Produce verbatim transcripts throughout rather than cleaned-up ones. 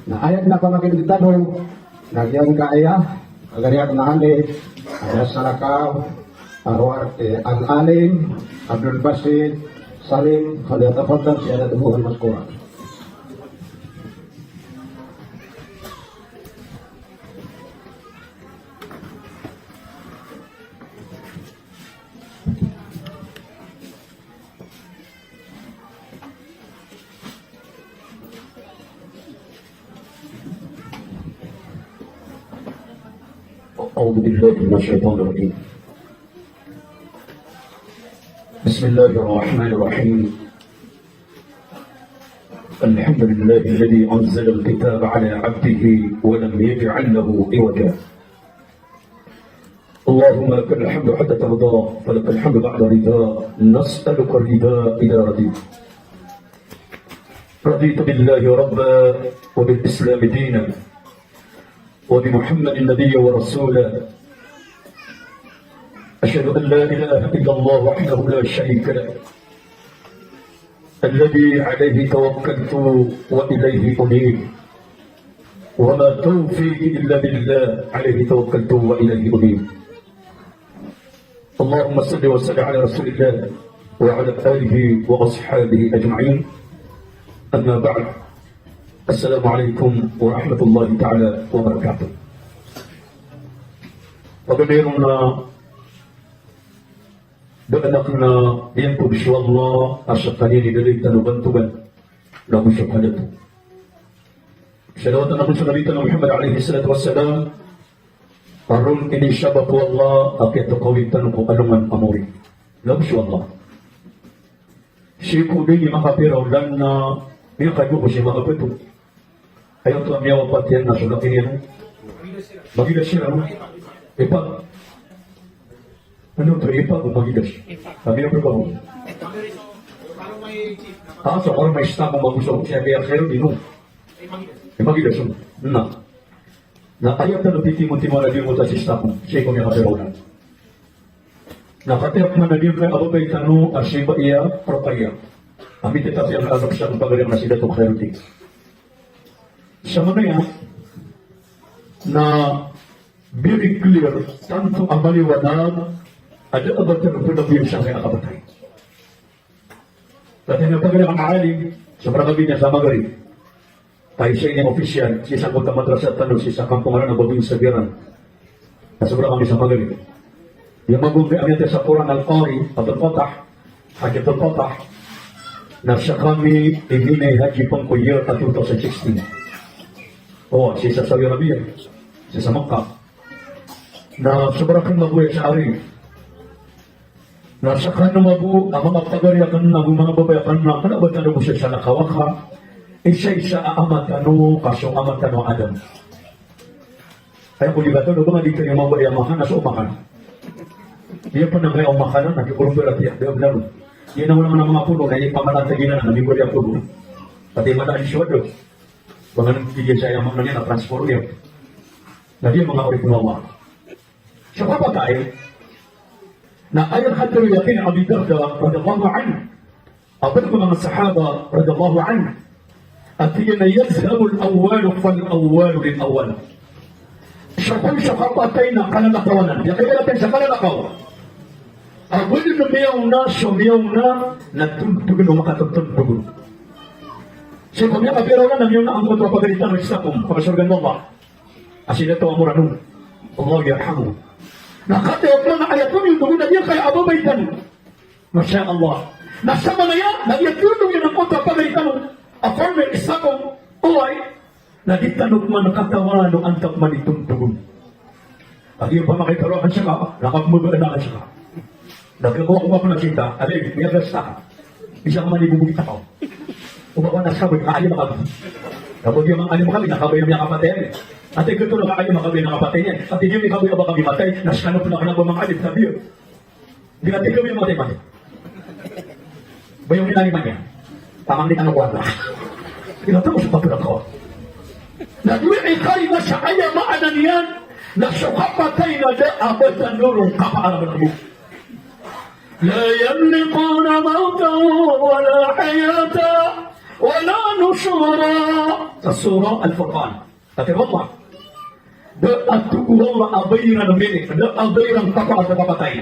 Na aya dn a pamakin'g tano na giyangkaya a gariya akn a Ali, a salakaw a rowar i Al-Alim Abdul Basit Salim, falyatafaddal ziyaratuhu mashkura. أعوذ بالله من الشيطان الرجيم. بسم الله الرحمن الرحيم. الحمد لله الذي أنزل الكتاب على عبده ولم يجعل له عوجا. اللهم لك الحمد حتى ترضى، فلك الحمد بعد الرضا، نسألك الرضا إذا رضيت. رضيت بالله ربا، وبالإسلام دينا، وبمحمد نبيا ورسولا. أشهد أن لا إله إلا الله وحده لا شريك له، الذي عليه توكلت وإليه أنيب، وما توفيقي إلا بالله، عليه توكلت وإليه أنيب. اللهم صل وسلم على رسول الله وعلى آله وأصحابه أجمعين. أما بعد. السلام عليكم ورحمة الله تعالى وبركاته. Paganay ron na ba anak na iyan ko so Allah a skaniyan i da dn tano bantogan, na go so kadato. Salawat anan so Nabi tano Muhammad alayhis salatu wassalam, a ron inisabap o Allah a kiyatokawid tano ko alongan a mawri. Na go so Allah. Sii ko dn i makapira olan na miyakadowa ko sii makapato. Aya oto a miyawapat iyan na so laki niyan. Magidas iran, no? Ipag. Ano oto, ipag o magidas? Kami a pagkaw. Ah, so karoma i Stockholm, bago so, siya kaya kayo, di, no? Magidas, no? Na. Na aya tano pitimo-timo na di mo ta si Stockholm. Sii ko miyakapira olan. Na katii man a di kaya a babay tano a simba iya Rokaya. Ami titap iyan a anak sa pagari na si Dato Khairuddin. Sa manaya na very clear, tanto a maliwanag a da a ba tano pn a biyasa a kapatay. Dati na pagari a alim, sobra kami niyan sa Maghrib. Kay isa ini official, sii sa kota madrasa tano, sii sa kampung anan a Babin Sagiran. Na sobra kami sa Maghrib. Iya mago a miyatay sa Quran Al-Qari, Abdul Fatah, Haji Abdul Fatah. Na skami ini Haji pn ko year a two thousand sixteen. O, sii sa Saudi Arabia, sii sa Makkah. Na sobra kami mago iya sa ari. Na skano mago a manga pagari akn ago manga babay akn na kna ba tano bo sa salakaw a ka isa-isa a ama tano, ka so ama tano a Adam. Aya ko di ba tano ba nga di tano mabaya makan na so makan. Iya pn a kaya o makan na di ko ron berati a di a blaro. Iya na wala nga na manga pono na iya pamanatag iyan na di ko di a pono. Pati mata di so ado. Ba nga nang tig iyan sa aya makan iyan na transfer iyan. Na di manga oripn o Allah. Sa kapatay, na aya katharo iyan ki Abi Darda radiyallahu anhu, a ba ko manga sahaba radiyallahu anhu, a tig iyan a yazhabul awwalu fal awwalu lil awwal. Sa kon sa kapatay na kalalakaw anan, aya kaibarat iyan sa kalalakaw. A ba dn miyaona so miyaona na tondogn o makatontondog on. Sii ko miyakapira olan na miyaona angkoto a pagari tano sa Stockholm, pakasorgan o Allah. A si Dato Amor anan, Allah yarhamuh. Na katii man a aya pn iyan oto na giyangkaya a babay tano. Masha Allah. Na sa manaya na aya pn iyan angkoto a pagari tano a former Stockholm, oway. Na di tano pman katawan o antaa pman i tondog on. Kagiya ba makitaro akn saka, na kapmbabaan akn saka. Na khakowa ko mapn a sinta, a di, miyagasta ka. Isa ka man i bubugit a kaw. O ba ko na sabay, kaaya makabi. Kapag iya makaali makabi, na kabaya miyakapatay. Ati gito na kaaya makabi na kapatay niyan. Ati di miyakabaya ba kami matay, na skano pn a kna ba makaali, sabi iyan. Di na tig kami matay-matay. Ba iyo kinaliman iyan? Pamangni tano ko anda. Ino to, so kapatay ko. Na dowa i kari na sa aya maana niyan, na so kapatay na da a ba tano ron kapaaraman. لا يملكون موتا ولا حياة Wala nushura. Sa Surah Al-Furqan. Katharo o Allah, da a togo o Allah a ba iran mini, da a ba iran kapakapatay.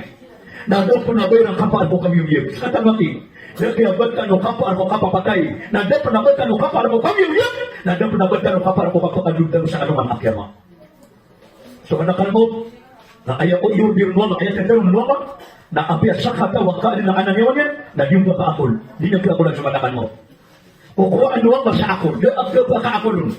Na da pn a ba iran kapakapatay. Sa tamati, da kiya ba tano kapakapatay. Na da pn a ba tano kapakapatay. Na da pn a ba tano kapakapatay. Sa alongan a kiyama. So malakal mawt, na aya oyorbir o Allah, aya tataroon o Allah, na apiya sakataw a kaadn a niyawa niyan, na di on ba kaakol. Di niyan kaakolan so malakal mawt. Kokowaan o Allah sa akol, da a ba kaakol on.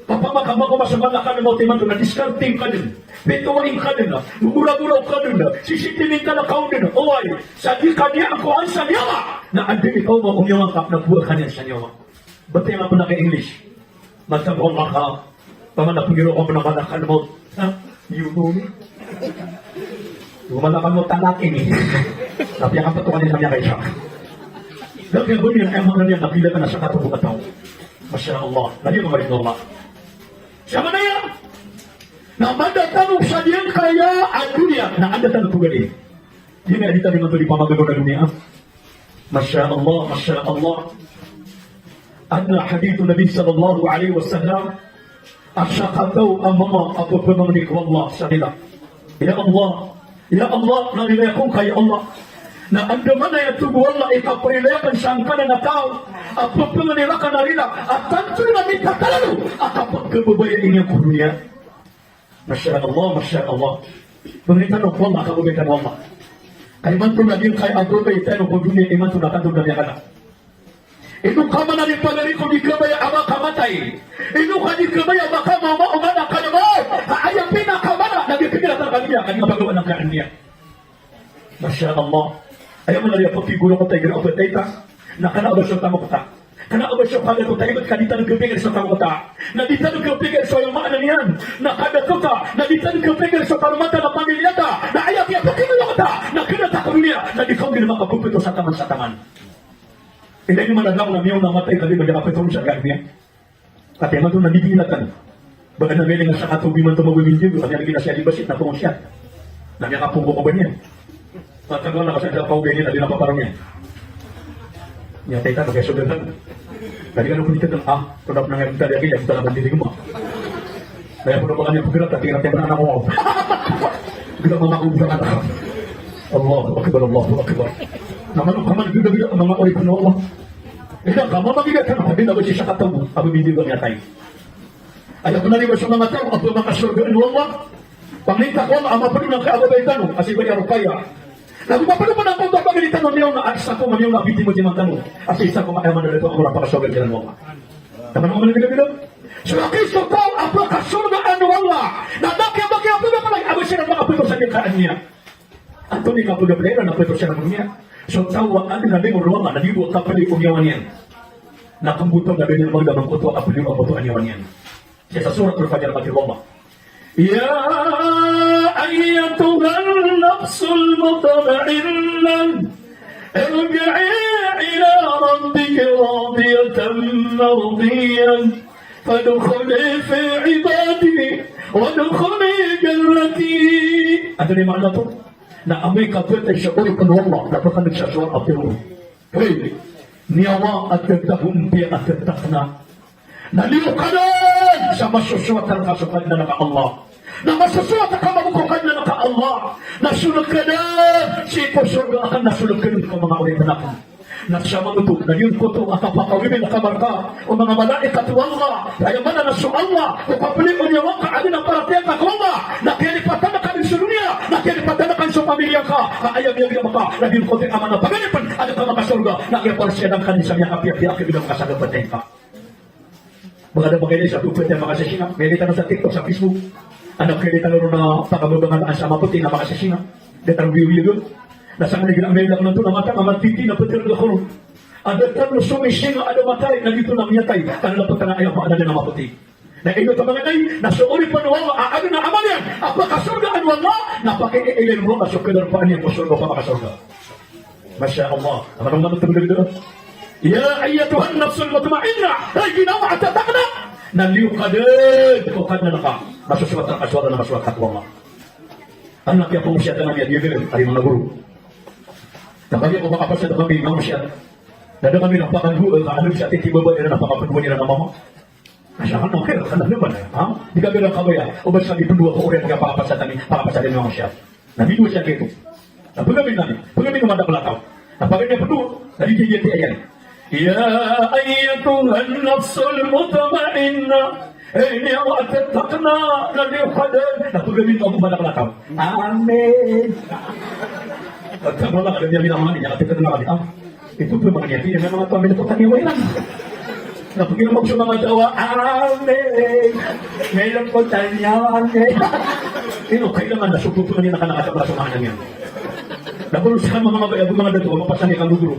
Pamakamakoma so malakal mawt imanto na diskarting ka dn, pitowaing ka dn, goragoraw ka dn, sisitinin ka na kaon dn, oway, sa di ka niyan kowaan sa niyawa, na anda i kaoma o niyawa ngka na bowa ka niyan sa niyawa. Btad iyan a pn a ka-English. Matabang Allah ka, paman a pgiraw ko pn a malakal mawt. Ha? Iyo bo. Iyo malakal mawt a laki ini. Tapi ang kapatid ko kanina niya kaisa. Dati ang bunyi, ang mga niya, nakilala na sa katungkol taw. Masya Allah. Lagi ko marin Allah. Sa mana yan? Na mada tano sa diyan kaya a dunya, na anda tano tugali. Di na di tano matuli pamagago na dunya. Masya Allah, Masya Allah. Adn a hadith o Nabi sallallahu alaihi wasallam, a sakataw a mama a pphamangni ko Allah sa rila. Ya Allah, ya Allah, na rilai akongka ya Allah. Na andamanaya i togo o Allah i kaprilayakan sangkanan a taw a pphamangni raka na rila, a tanto na mitatalalo a kapagkababaya iyan ko dunya. Masya Allah, Masya Allah. Pangni tano ko Allah, kababaya tano o Allah. Ka imanto na giyangkaya a babaya tano ko dunya, imanto na katonda niyan ka na. Ino ka man a di pagari ko di kabaya a ba ka matay. Ino ka di kabaya a ba ka mama o man a ka na ba. Ha, aya pinakamala na di pipira tano ka niyan, ka di pagawaan ka niyan. Masya Allah. Aya man a di a pagpigoro ko tayo, gina o patay ta. Na kna o ba so tamok ta. Kna o ba so kadato ta, ibt ka di tano kapikir so tamok ta. Na di tano kapikir so aya maana niyan. Na kadato ta, na di tano kapikir so karomatan a pamilya ta. Na aya kiyapikir ko ta, na kna ta ko dunya, na di ka on di makapipito sa taman sa taman. Ilay niyo man a langon a miyaona a matay ka di ba di kapipito sa gagawin niyan. Katii imanto na di bilatan. Ba adn a miyailay nga sakataw imanto mabibindigo, na miyalagid na siya di basit na pangosiyat. Na miyakapungko ko ba niyan. Pagkagawa na ka sa dapaw ba niyan, na di na paparong iyan. Miyatay tano, kaya sobrang tano. Lagi ka na pwede tano, ah, kung dapat nangyari tadi, lagi, lagi talaga hindi ko ma. Kaya pwede ba kami pagkira, tapi kami anak ko. Gina mama ko, gina anak ko. Allahu Akbar, Allahu Akbar. Na mano ka man, gina, gina, manga oripn o Allah. Ina ka, mama, gina, tano, di na ba siya sakataw, ago hindi ba niya tayo? Aya pn a di ba so manga taw a pmakasorgaan o Allah. Pangni ta ko Allah a mapd on angkai a babay tano a si Baya Rokaya. Na go mapd on pn angkoto a pagari tano a miyaona a isa ko, miyaona a bitimo timan tano a si isa ko, aya man a dato a mapakasorga kiran o Allah. Taman o Allah, gina, gina. So aki so taw a pakasorgaan o Allah. Na da kiya ba kiya pagapalay a ba siran makapito sa giyangkai a niyan. Antonaa i kapagapli iran a pito siran a dunya? So taw a adn a limo o Allah na di bo kapli o niyawa niyan. Na kmboto na benen magdam angkoto a kapli o angkoto a niyawa niyan. Sii sa Suratul Fajr, katharo o Allah, "Ya ayyatuhan nafsul mutmainnah, irji'i ila rabbiki radiyatan mardiyah." Fadkhuli fi ibadi, wadkhuli jannati. Antonaa i maana oto? Na amay ka phatay so oripn o Allah, na pkhan'g sa sowat a tharoon: Hay niyawa a tatago, piya a tatakna, na liyo ka dn sa masosoat rka so Kadnan ka Allah. Na masosoat ka mambo ko Kadnan ka Allah, na sold ka dn sii ko sorga akn, na sold ka dn ko manga oripn akn. Na sa mambo oto na giyoto a kapakawiwil a kabar ka o manga malaikat o Allah. Aya maana na so Allah ko kapli o niyawa ngka a adn a paratiyaya ngka ko Allah, na kiyalipatan ka dn so doniya, na kiyalipatan ka dn so pamilya ngka. Ka aya miyagiya maka na giyoto i maana a paganay pn a adn ka makasorga, na kiyaparsiyadan ka dn sa miyakapiyapiya a kibgay ngka sa kapatay ngka. Manga da ba kailay sa pagpatay a makasasinga, mailay tano sa TikTok, sa Facebook. Adn a kailay tano ron a pakababangalaan sa mapoti na makasasinga. Da tano wiwili ron. Na sangkanan igira mailay tano na mata, na matiti na ptharoon ka ron a da tano somisinga a da matay, na giyoto na miyatay. Ka na da ptharoon a aya maana niyan na mapoti. Na ino oto a maana niyan, na so oripn o Allah a adn a amal iyan a pakasorgaan o Allah, na pakiilayn o Allah so kadarpaan iyan ko sorga o pamakasorga. Masha Allah. Ano nga matulog dito? Ya ayyatuhan nafsul mutmainnah. Hay ginawa a tatakna, na liyo ka dn ko Kadnan ka. Masosoat ka, soat na masosoat ka ko Allah. Ano na kiyapangosiyatan ami a di dn, ari manga goro. Na kagiya ko makapasad kami mangosiyat. Na da kami na pakandoa, eh, ka ano sa titi baba iran na pakapndoan iran a mama. Asal ka na, okay, ka na naman, ha? Di ka bira kabaya. O ba sabi pndoa ko oriyan ka pakapasad ami, pakapasad ami a mama siya. Na midoa siya giyoto. Na pagari na, pagari na madakl a taw. Na pagari niyan pndoa, na di giya ti ayan. Ya ayyatuhan nafsul mutmainnah. Eh, ini awak tetap kena, na di hadar. Na pagari na madakl a taw. Amin. Pagari na, pagari na, pagari na, pagari na. Ito pn manga niyan, ino manga pamilya ko taniya, wala. Na pagkira mo sa manga taw a, amin. Ngayon po tayo, amin. Ino, kailangan na sukuto na niyan na kanakasama sa manga niyan. Na puro sa manga mabaya, manga dato, mapasang iyan kaguguro.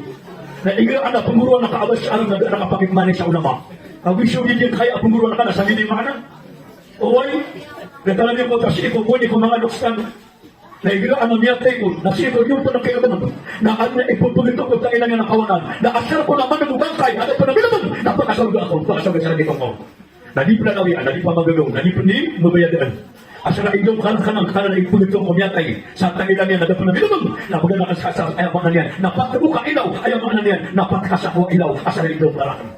Na igira anda pngguro na kaabas sa alam na da na kapakit mani sa ulama. Ago iso di din kaya pngguro na kana sa mini maana. Oway, na talaga ko tas iko, ko ni ko manga doksan. Na igira a miyatay on, na sii ko di on pn kailangan. Na adn a ipphagitong ko tangila niyan a kawanan. Na asar ko na man o bangkay, a da pn a bilbng, na pakasorga ako, pakasorga sa langit ko. Na di pn a lawian, na di pn a magagaw, na di pn a mabayadaan. Asar a idaw ka rkano, ka rkano na ipphagitong ko miyatay sa tangila niyan, a da pn a bilbng, na pagana ka sa asar, aya maana niyan, na patgo ka ilaw, aya maana niyan, na patkas ako a ilaw, asar a idaw ka rkano.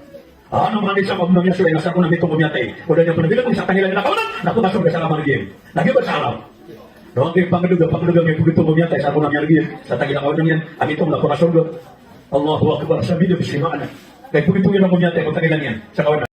Ano man isa ko miyatay, na asar ko na mitong ko miyatay. Ko da niyan pn a bilbng sa tangila niyan a kawanan, na pakasorga sa kamar giyan. Na giya ba sa alam. Doon kayo pangdog, pangdog, may pagitong ko miyatay, sa ako na miyargi, sa tangila ko niyan, a mitong na pakasorga. Allahu Akbar, sa bida, bismillah. Kay pagitong iyan ko miyatay, ko tangila niyan, sa kawanan.